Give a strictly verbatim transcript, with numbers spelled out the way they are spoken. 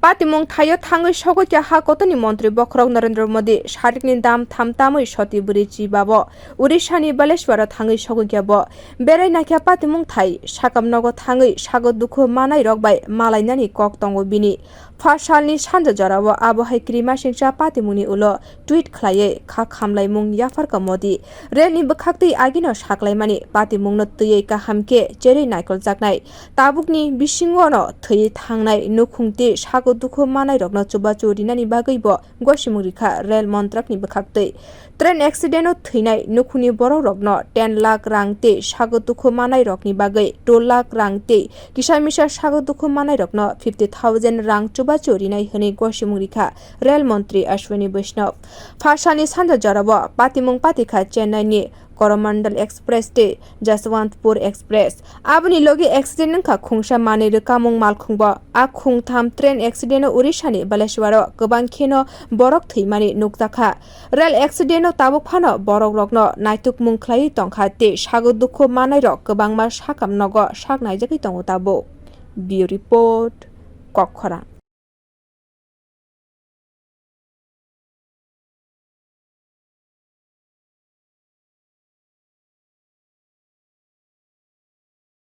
Patimung thaio thangwi sogwi kha ha kotorni montri bokhorok Narendra Modi, sarikni dam tham tamwi soti bwrwi chibabo Orishani Baleshwaro thangwi sogwi kha bo. Berai naikha patimung thai, sakam nogo thangwi sago dukhu manai rok bai malainani kok tongo bini. Pha salni sanja jorao abo hai krima singcha patimungni ulo tweet khlaiwi kha khamlaimung yapharkha Modi. Relni bwkhaktwi agino saklaimani patimungno twiwi kaham khe cherwi naikoljaknai. Tabukni bisingono thwiwi thangnai nukhung tei sago dukhu manairokno chubachu rinani bagwibo gosimung rikha rel montrakni bwkhaktwi. Train accident-o thwinai nukhungni borokrokno ten lakh rang tei sago dukhu manairokni bagwi two lakh rang tei kisa misa sago dukhu manairokno fifty thousand rang chubachu rinai hwnwi gosimung rikha rel montri Ashwini Vaishnaw. Pha salni sanja jorao patimung patikha Chennai-ni Coromandel Express tei Jaswantpur Express. Aboni logi accident wngkha khungsa manwi rwkamung malkhungbo. A khungtham train accident-o Orishani Baleshwaro kwbang kheno borok thwimani nukjakha. Rail accident-o tabuk phano borokrokno naitukmung khlaiwi tongkha tei sago dukhu manairok kwbangma sakam nogo sak naijagwi tongo tabuk. Bureau Report, Kokkhorang.